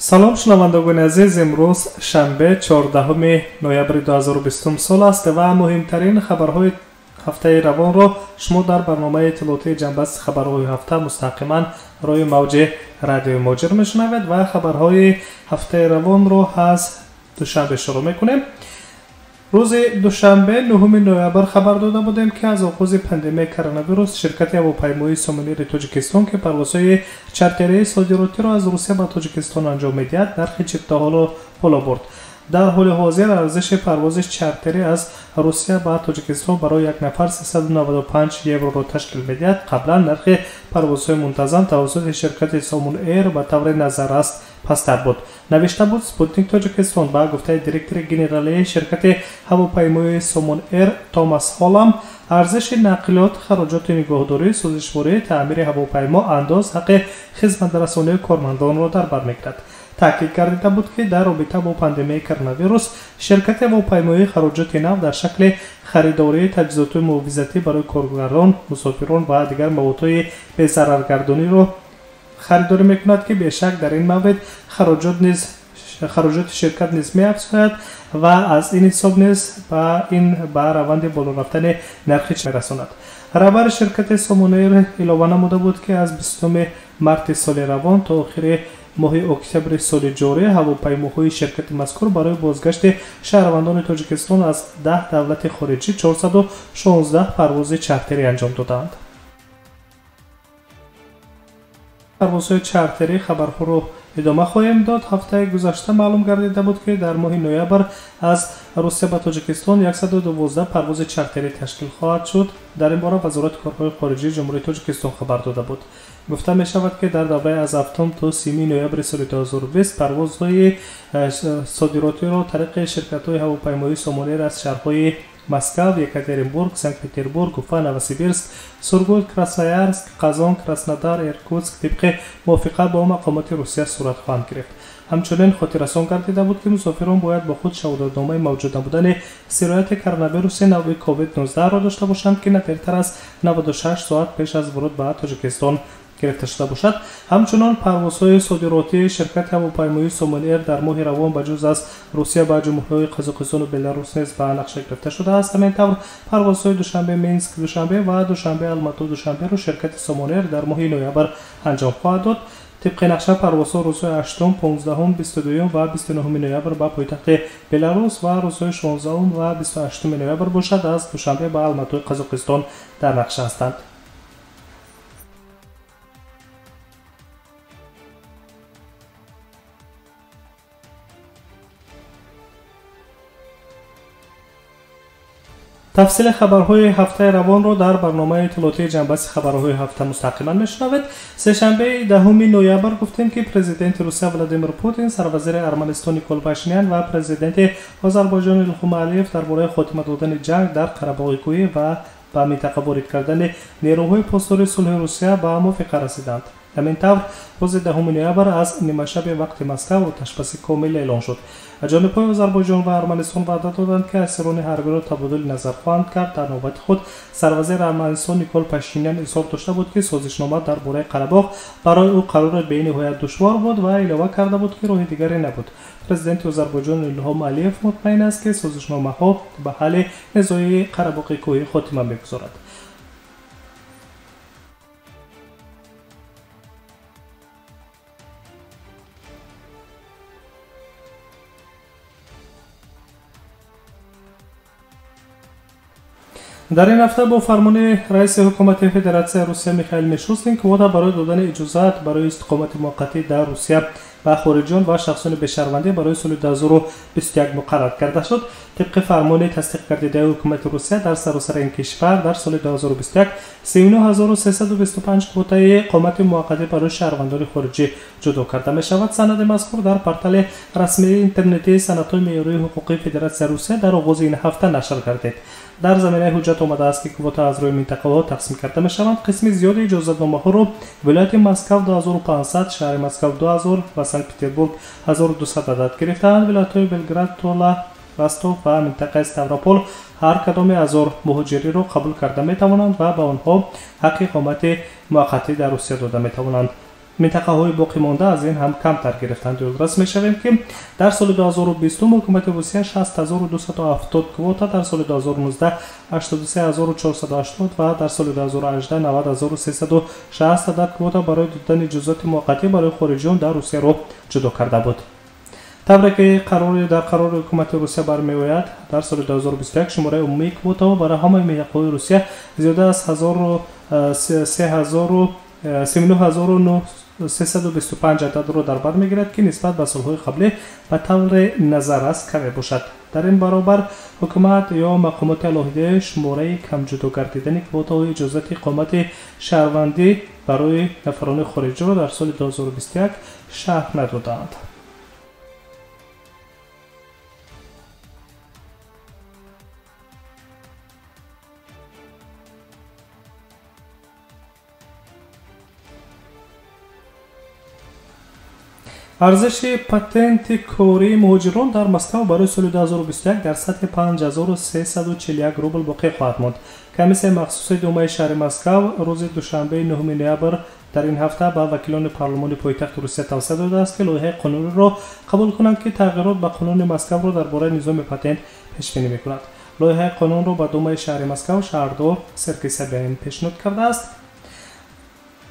Салом шунавандагони азиз, имрӯз шанбе 14 ноябри 2020 сол аст ва муҳимтарин хабарҳои ҳафтаи равонро шумо дар барномаи иттилоотии ҷанбасти хабарҳои ҳафта мустақиман рӯи мавҷи радиои Муҳоҷир мешунавед ва хабарҳои ҳафтаи равонро аз душанбе шурӯъ мекунем. Рӯзи душанбе 9 ноябр хабар дода будем, ки аз оғози пандемияи коронавирус ширкати ҳавопаймоии Сомон-Эйри Тоҷикистон, ки парвозҳои чартерии содиротиро аз Русия ба Тоҷикистон анҷом медиҳад, нархи чиптаҳоро боло бурд. Дар ҳоли ҳозир арзиши парвози чартерӣ аз Русия ба Тоҷикистон барои як нафар 395 евроро ташкил медиҳад. Қаблан нархи парвозҳои мунтазам тавассути ширкати Сомон Эйр ба таври назаррас пасттар буд. Навишта буд Спутник Тоҷикистон. Ба гуфтаи директори генералии ширкати ҳавопаймоии Сомон Эйр Томас Холам, арзиши нақлиёт, хароҷоти нигоҳдорӣ, сӯзишворӣ, таъмири ҳавопаймо, андоз, ҳаққи хизматрасонии кормандонро дар бар мегирад. Таъкид гардида буд, ки дар робита бо пандемияи коронавирус ширкати ҳавопаймоӣ хароҷоти нав дар шакли харидории таҷҳизоти муҳофизатӣ барои коргарон, мусофирон ва дигар маводҳои безараргардониро харидорӣ мекунад, ки бешак дар ин маврид хароҷоти ширкат низ меафзояд ва аз ин ҳисоб низ ба раванди боло рафтани нархи мерасонад. Раҳбари ширкати Сомон Эйр илова намуда буд, ки аз 20 марти соли равон то охири моҳи октябри соли ҷорӣ ҳавопаймоҳои ширкати мазкур барои бозгашти шаҳрвандони Тоҷикистон аз 10 давлати хориҷӣ 416 парвози чартерӣ анҷом додаанд. Парвозҳои чартерӣ хабарҳоро идома хоҳем дод. Ҳафтаи гузашта маълум гардида буд, ки дар моҳи ноябр аз Русия ба Тоҷикистон 112 парвози чартерӣ ташкил хоҳад шуд. Дар ин бора Вазорати корҳои хориҷии Ҷумҳурии Тоҷикистон хабар дода буд. Гуфта мешавад, ки дар давраи аз 7 то 30 ноябри соли 2020 парвозҳои содиротиро тариқи ширкатҳои ҳавопаймоии Сомон Эйр аз шаҳрҳои Москва, Екатеринбург, Санкт-Петербург, Уфа, Новосибирск, Сургут, Красноярск, Қазон, Краснодар, Иркутск тибқи мувофиқа бо мақомоти Русия сурат хоҳанд гирифт. Ҳамчунин хотиррасон гардида буд, ки мусофирон бояд бо худ шаҳодатномаи мавҷуд набудани сирояти коронавируси нави COVID-19-ро дошта бошанд, ки на дертар аз 96 соат пеш аз вуруд ба Тоҷикистон гирифта шуда бошад. Ҳамчунон парвозҳои содиротии ширкати ҳавопаймоии Сомон Эйр дар моҳи равон ба ҷуз аз Русия ба ҷумҳуриҳои Қазоқистону Беларус низ ба нақша гирифта шудааст. Ҳамин тавр парвозҳои Душанбе Минск Душанбе ва Душанбе Алмату Душанберо ширкати Сомон Эйр дар моҳи ноябр анҷом хоҳад дод. Тибқи нақша парвозҳо рӯзҳои 8, 15, 22 ва 29 ноябр ба пойтахти Беларус ва рӯзҳои 16 ва 28 ноябр бошад аз Душанбе ба Алматуи Қазоқистон дар нақша ҳастанд. Тафсили хабарҳои ҳафтаи равонро дар барномаи иттилоотии ҷанбасти хабарҳои ҳафта мустақиман мешунавед. Сешанбеи 10 ноябр гуфтем, ки президенти Русия Владимир Путин, сарвазири Арманистон Никол Пашинян ва президенти Озарбойҷон Илҳом Алиев дар бораи хотима додани ҷанг дар Қарабоғи кӯҳӣ ва ба минтақа ворид кардани нерӯҳои посдори сулҳи Русия ба мувофиқа расиданд. Ҳамин тавр рӯзи 10 ноябр аз нимашаби вақти Москва оташбаси комил эълон шуд. Ҷонибҳои Озарбойҷон ва Арманистон ваъда доданд, ки асирони ҳарбиро табодули назар хоҳанд кард. Дар навбати худ сарвазири Арманистон Никол Пашинян изҳор дошта буд, ки созишнома дар бораи Қарабоғ барои ӯ қарори бениҳоят душвор буд ва илова карда буд, ки роҳи дигаре набуд. Президенти Озарбойҷон Илҳом Алиев мутмаин аст, ки созишномаҳо ба ҳалли низои Қарабоғи кӯҳӣ хотима мегузорад. Дар ин ҳафта бо фармони раиси ҳукумати Федератсияи Русия Михаил Мишустин квота барои додани иҷозат барои истиқомати муваққатӣ дар Русия ба хориҷиён ва шахсони бешаҳрвандӣ барои соли 2021 муқаррар карда шуд. Тибқи фармони тасдиқ гардидаи ҳукумати Русия дар саросари ин кишвар дар соли 2021 39325 квотаи иқомати муваққатӣ барои шаҳрвандони хориҷӣ ҷудо карда мешавад. Санади мазкур дар портали расмии интернетии санадҳои меъёрии ҳуқуқии Федератсияи Русия дар оғози ин ҳафта нашр гардид. Дар заминаи ҳуҷҷат омадааст, ки квота аз рӯи минтақаҳо тақсим карда мешаванд. Қисми зиёди иҷозатномаҳоро вилояти Москва 2500, шаҳри Москва 2000 ва Санкт-Петербург 1200 адад гирифтаанд. Вилоятҳои Белград, Тула, Ростов ва минтақаи Ставропол ҳар кадоми 1000 муҳоҷириро қабул карда метавонанд ва ба онҳо ҳаққи иқомати муваққатӣ дар Русия дода метавонанд. Минтақаҳои боқимонда аз ин ҳам камтар гирифтанд. Ёдрас мешавем, ки дар соли 2020 ҳукумати Русия 6270 квота, дар соли 2019 83480 ва дар соли 2018 90360 адад квота барои додани иҷозати муваққатӣ барои хориҷиён дар Русияро ҷудо карда буд. Тавре ки дар қарори ҳукумати Русия бармеояд, дар соли 2021 шумораи умумии квотаҳо барои ҳамаи минтақаҳои Русия зиёда аз 39325 ададро дар бар мегирад, ки нисбат ба солҳои қаблӣ ба таври назаррас каме бошад. Дар ин баробар ҳукумат ё мақомоти алоҳида шумораи камҷудо гардидани квотаҳои иҷозати иқомати шаҳрвандӣ барои нафарони хориҷиро дар соли 2021 шарҳ надодаанд. Арзиши патенти кории муҳоҷирон дар Москва барои соли 2021 дар сатҳи 5341 рубл боқӣ хоҳад монд. Комиссияи махсуси Думаи шаҳри Москва рӯзи душанбеи 9 ноябр дар ин ҳафта ба вакилони парлумони пойтахти Русия тавсия додааст, ки лоиҳаи қонуниро қабул кунанд, ки тағйирот ба қонуни Москваро дар бораи низоми патент пешбинӣ мекунад. Лоиҳаи қонунро ба Думаи шаҳри Москва шаҳрдор Сергей Собянин пешниҳод кардааст.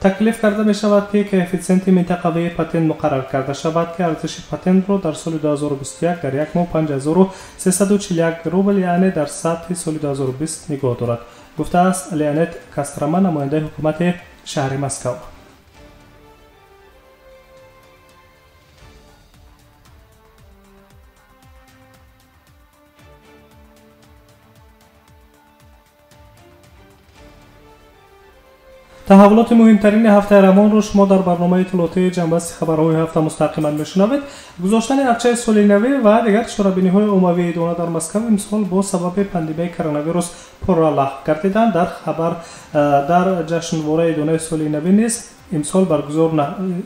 Таклиф карда мешавад, ки коэффитсиенти минтақавии патент муқаррар карда шавад, ки арзиши патентро дар соли 2021 дар як моҳ 5341 рубл, яъне дар сатҳи соли 2020 нигоҳ дорад, гуфтааст Леонид Кострома, намояндаи ҳукумати шаҳри Москва. Таҳаввулоти муҳимтарини ҳафтаи равонро шумо дар барномаи иттилоотии ҷанбасти хабарҳои ҳафта мустақиман мешунавед. Гузоштани арчаи соли навӣ ва дигар чорабиниҳои оммавии идона дар Москва имсол бо сабаби пандемияи коронавирус пурра лағв гардиданд. Дар хабар дар ҷашнвораи идонаи соли навӣ низ имсол баргузор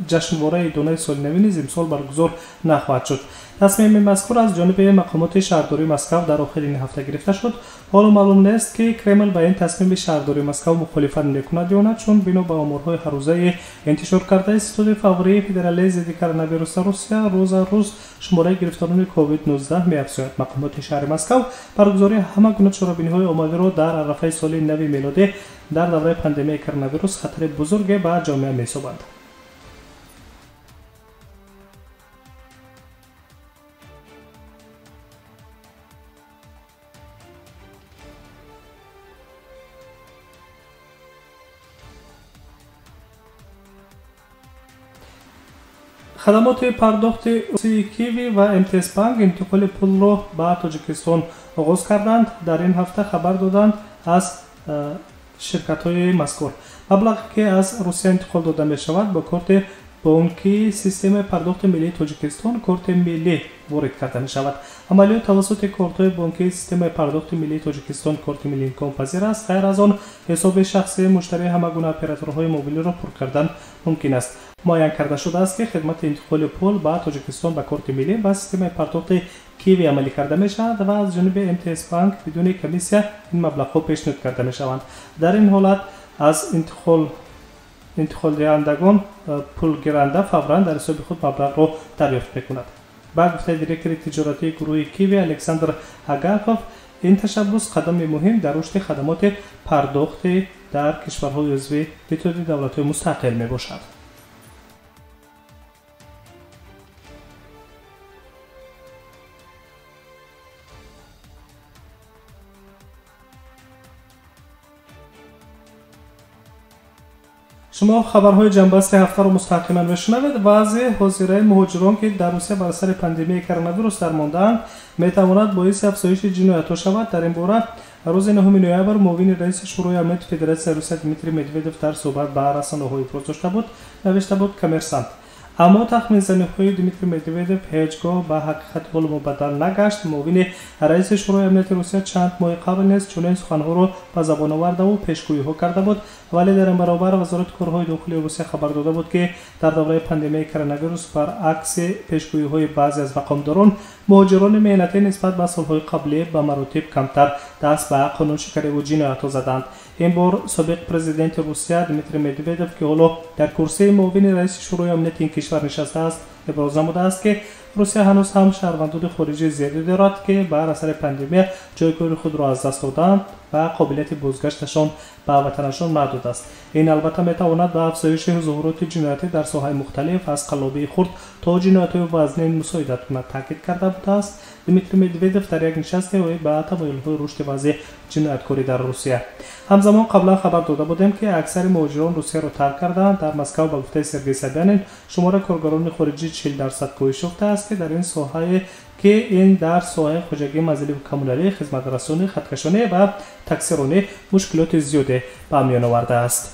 ҷашнвораи идонаи соли навӣ низ имсол баргузор нахоҳад шуд. Тасмими мазкур аз ҷониби мақомоти шаҳрдории Москва дар охири ин ҳафта гирифта шуд. Ҳоло маълум нест, ки Кремл ба ин тасмими шаҳрдории Москва мухолифат мекунад ё на, чун бино ба оморҳои ҳаррӯзаи интишор кардаи Ситоди фаврии федералии зидди коронавирус дар Русия, рӯз аз рӯз шумораи гирифторони COVID-19 меафзояд. Мақомоти шаҳри Москва баргузории ҳама гуна чорабиниҳои оммавиро дар арафаи соли нави мелодӣ дар давраи пандемияи коронавирус хатари бузурге ба ҷомеа меҳисобанд. Хадамоти пардохти Киви ва МТС Банк интиқоли пулро ба Тоҷикистон оғоз карданд. Дар ин ҳафта хабар доданд аз ширкатҳои мазкур. Маблағе, ки аз Русия интиқол дода мешавад, бо корти бонкии системаи пардохти миллии Тоҷикистон, корти миллӣ, ворид карда мешавад. Амалиёт тавассути кортҳои бонкии системаи пардохти миллии Тоҷикистон, корти миллӣ, имконпазир аст. Ғайр аз он, ҳисоби шахсии муштарии ҳама гуна операторҳои мобилиро пур кардан мумкин аст. Муайян карда шудааст, ки хидмати интиқоли пул ба Тоҷикистон ба корти миллӣ ба системаи пардохти Киви амалӣ карда мешавад ва аз ҷониби МТС Банк бидуни комиссия ин маблағҳо пешниҳод карда мешаванд. Дар ин ҳолат аз интиқолдиҳандагон пулгиранда фавран дар ҳисоби худ маблағро дарёфт мекунад. Ба гуфтаи директори тиҷоратии гурӯҳи Киви Александр Агапов, ин ташаббус қадами муҳим дар рушди хадамоти пардохти дар кишварҳои узви Иттиҳоди давлатҳои мустақил мебошад. Шумо хабарҳои ҷанбасти ҳафтаро мустақиман мешунавед. Вазъи ҳозираи муҳоҷирон, ки дар Русия бар асари пандемияи коронавирус дармондаанд, метавонад боиси афзоиши ҷиноятҳо шавад. Дар ин бора рӯзи 9 ноябр муовини раиси Шӯрои амнияти Федератсияи Русия Дмитрий Медведев дар суҳбат ба расонаҳо иброз дошта буд, навишта буд Коммерсант. Аммо тахминзаниҳои Дмитрий Медведев ҳеҷ гоҳ ба ҳақиқати ҳол мубаддал нагашт. Муовини раиси Шӯрои амнияти Русия чанд моҳи қабл низ чунин суханҳоро ба забон овардаву пешгӯиҳо карда буд, вале дар ин баробар Вазорати корҳои дохилии Русия хабар дода буд, ки дар давраи пандемияи коронавирус баръакси пешгӯиҳои баъзе аз мақомдорон, муҳоҷирони меҳнатӣ нисбат ба солҳои қаблӣ ба маротиб камтар даст ба қонуншиканиву ҷиноятҳо заданд. Ин бор собиқ президенти Русия Дмитрий Медведев, ки ҳоло дар курсии муовини раиси Шӯрои амнияти ин кишвар нишастааст, иброз намудааст, ки Русия ҳанӯз ҳам шаҳрвандони хориҷӣ зиёде дорад, ки бар асари пандемия ҷойи кори худро аз даст доданд ва қобилияти бозгашташон ба ватанашон маҳдуд аст. Ин албатта метавонад ба афзоиши зуҳуроти ҷиноятӣ дар соҳаи мухталиф аз қаллобии хурд то ҷиноятҳои вазнин мусоидат кунад, таъкид карда будааст Дмитрий Медведев дар як нишасте оид ба тамоюлҳои рушди вазъи ҷинояткорӣ дар Русия. Ҳамзамон қаблан хабар дода будем, ки аксари муҳоҷирон Русияро тарк карданд. Дар Москва ба гуфтаи Сергей Собянин шумораи коргарони хориҷӣ 40% коҳиш ёфтааст, ки дар ин соҳае ки ин дар соҳаи хоҷагии манзиливу коммуналӣ, хизматрасонӣ, хаткашонӣ ва таксиронӣ мушкилоти зиёде ба миён овардааст.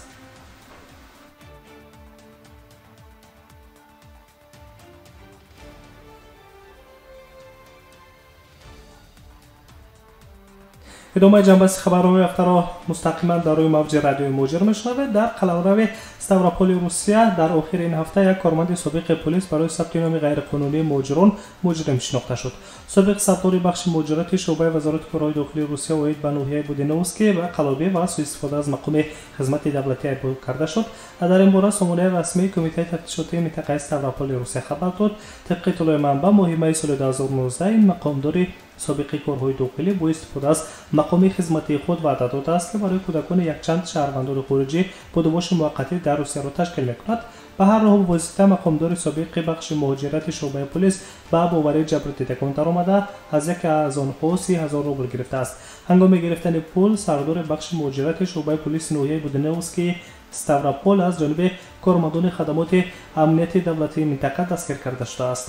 Идомаи ҷанбасти хабарҳои ҳафтаро мустақиман дар рӯи мавҷи радиои Муҳоҷир мешунавед. Дар қаламрави Ставрополи Русия дар охири ин ҳафта як корманди собиқи полис барои сабти номи ғайриқонунии муҳоҷирон муҷрим шинохта шуд. Собиқ сардори бахши муҳоҷирати шӯъбаи Вазорати корҳои дохилии Русия оид ба ноҳияи Буденовский ва қаллобӣ ва суистифода аз мақоми хизмати давлатӣ айбдор карда шуд. Дар ин бора сомонаи расмии Кумитаи тафтишотии минтақаи Ставрополи Русия хабар дод. Тибқи иттилои манбаъ, моҳи майи соли 2019 ин мақомдори собиқи корҳои дохилӣ бо истифода аз мақоми хизматии худ ваъда додааст, ки барои кӯдакони якчанд шаҳрвандони хориҷӣ будубоши муваққатӣ дар Русияро ташкил мекунад. Ба ҳар роҳу восита мақомдори собиқи бахши муҳоҷирати шӯъбаи полис ба боварии ҷабрдидагон даромада, аз яке аз онҳо 30 000 рубл гирифтааст. Ҳангоми гирифтани пул сардори бахши муҳоҷирати шӯъбаи полиси ноҳияи Буденовский Ставропол аз ҷониби кормандони хадамоти амнияти давлатии минтақа дастгир карда шудааст.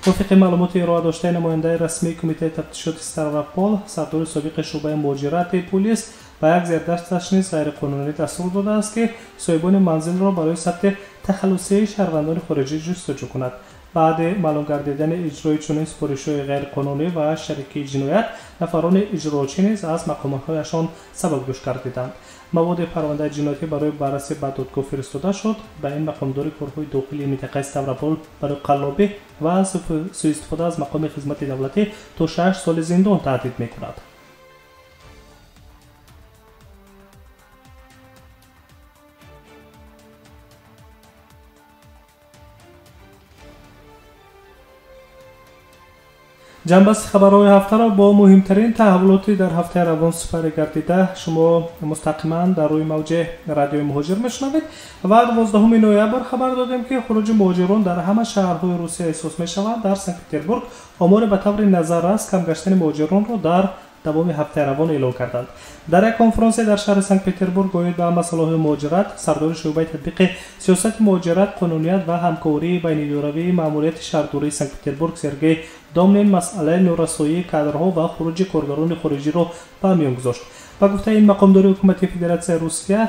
Мувофиқи маълумоти ироа доштаи намояндаи расмии Кумитаи тафтишоти Ставропол, сардори собиқи шӯъбаи муҳоҷирати полис ба як зердасташ низ ғайриқонунӣ дастур додааст, ки соҳибони манзилро барои сабти тахаллусии шаҳрвандони хориҷӣ ҷустуҷӯ кунад. Баъди маълум гардидани иҷрои чунин супоришҳои ғайриқонунӣ ва шарикии ҷиноят, нафарони иҷроочӣ низ аз мақомҳояшон сабабгӯш гардиданд. Маводи парвандаи ҷиноятӣ барои баррасӣ ба додгоҳ фиристода шуд. Ба ин мақомдори корҳои дохилии минтақаи Ставропол барои қаллобӣ ва суистифода аз мақоми хизмати давлатӣ то 6 соли зиндон таҳдид мекунад. Ҷанбасти хабарҳои ҳафтаро бо муҳимтарин таҳаввулоти дар ҳафтаи равон сипарӣ гардида шумо мустақиман дар рӯи мавҷи радиои Муҳоҷир мешунавед. Ва 12 ноябр хабар додем, ки хуруҷи муҳоҷирон дар ҳама шаҳрҳои Русия эҳсос мешавад. Дар Санкт Петербург оморе ба таври назаррас кам гаштани муҳоҷиронро дар давоми ҳафтаи равон эълон карданд. Дар як конфронсе дар шаҳри Санкт Петербург оид ба масъалаҳои муҳоҷират сардори шӯъбаи татбиқи сиёсати муҳоҷират, қонуният ва ҳамкории байнидоравии маъмурияти шаҳрдории Санкт Петербург Сергей Домнин масъалаи норасоии кадрҳо ва хуруҷи коргарони хориҷиро ба миён гузошт. Ба гуфтаи ин мақомдори ҳукумати Федератсияи Русия,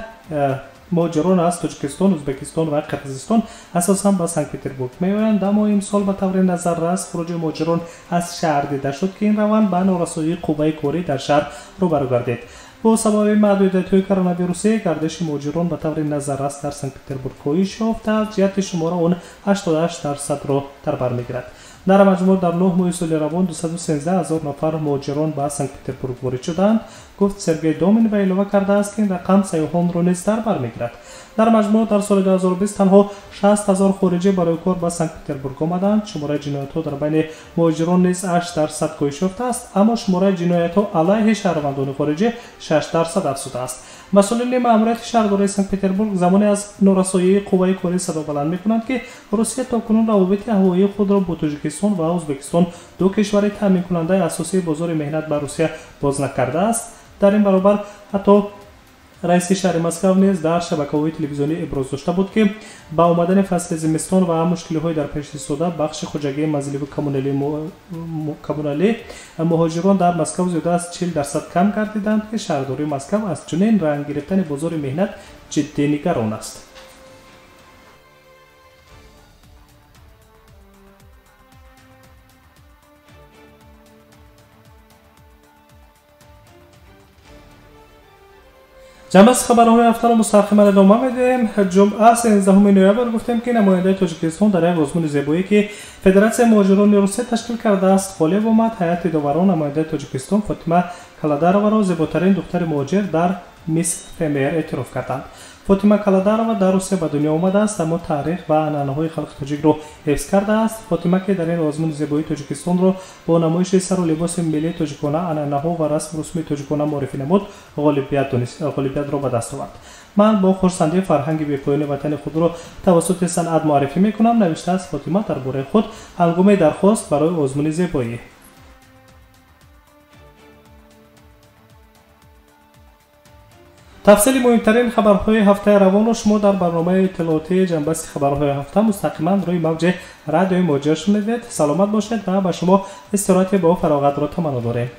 муҳоҷирон аз Тоҷикистон, Ӯзбекистон ва Қирғизистон асосан ба Санкт Петербург меоянд. Аммо имсол ба таври назаррас хуруҷи муҳоҷирон аз шаҳр дида шуд, ки ин раванд ба норасоии қувваи корӣ дар шаҳр рӯбарӯ гардид. Бо сабаби маҳдудиятҳои коронавирусӣ гардиши муҳоҷирон ба таври назаррас дар Санкт Петербург коҳиш ёфт, аз ҷиҳати шумора он 88 дарсадро дар бар мегирад. Дар маҷмӯъ дар 9 моҳи соли равон 213 ҳазор нафар муҳоҷирон ба Санкт Петербург ворид шудаанд, гуфт Сергей Домин ва илова кардааст, ки ин рақам сайёҳонро низ дар бар мегирад. Дар маҷмӯъ дар соли 2020 танҳо 60 ҳазор хориҷӣ барои кор ба Санкт Петербург омаданд. Шумораи ҷиноятҳо дар байни муҳоҷирон низ 8% коҳиш ёфтааст, аммо шумораи ҷиноятҳо алайҳи шаҳрвандони хориҷӣ 6% афзудааст. Масъулини маъмурияти шаҳрдории Санкт Петербург замоне аз норасоии қувваи корӣ садо баланд мекунанд, ки Русия то кунун равобити ҳавоии худро бо Тоҷикистон ва Ӯзбекистон, ду кишвари таъминкунандаи асосии бозори меҳнат ба Русия, боз накардааст. Дар ин баробар ҳатто раиси шаҳри Москав низ дар шабакаҳои телевизионӣ иброз дошта буд, ки ба омадани фасли зимистон ва мушкилиҳои дар пеш истода бахши хоҷагии манзиливу коммуналӣ муҳоҷирон дар Москав зиёда аз 40% кам гардиданд, ки шаҳрдории Москав аз чунин ранг гирифтани бозори меҳнат ҷиддӣ нигарон аст. Ҷанбаси хабарҳои ҳафтаро мустақиман идома медиҳем. Ҷумъа 13 ноябр гуфтем, ки намояндаи Тоҷикистон дар як озмуни зебоӣ, ки Федератсияи муҳоҷирони Русия ташкил кардааст, ғолиб омад. Ҳайати доварон намояндаи Тоҷикистон Фотима Каладароваро зеботарин духтари муҳоҷир дар Мисс ФМР эътироф карданд. Фотима Каладарова дар Русия ба дунё омадааст, аммо таърих ва анъанаҳои халқи тоҷикро ҳифз кардааст. Фотима, ки дар ин озмуни зебоии Тоҷикистонро бо намоиши сару либоси миллии тоҷикона, анъанаҳо ва расму русуми тоҷикона муаррифӣ намуд, ғолибиятро ба даст овард. Ман бо хурсандӣ фарҳанги бепоёни ватани худро тавассути санъат муаррифӣ мекунам, навиштааст Фотима дар бораи худ ҳангоми дархост барои озмуни зебоӣ. Тафсили муҳимтарин хабарҳои ҳафтаи равонро шумо дар барномаи иттилоотии ҷанбаси хабарҳои ҳафта мустақиман рӯи мавҷи радиои Муҳоҷир шунидед. Саломат бошед ва ба шумо истироҳати бо фароғатро таманно дорем.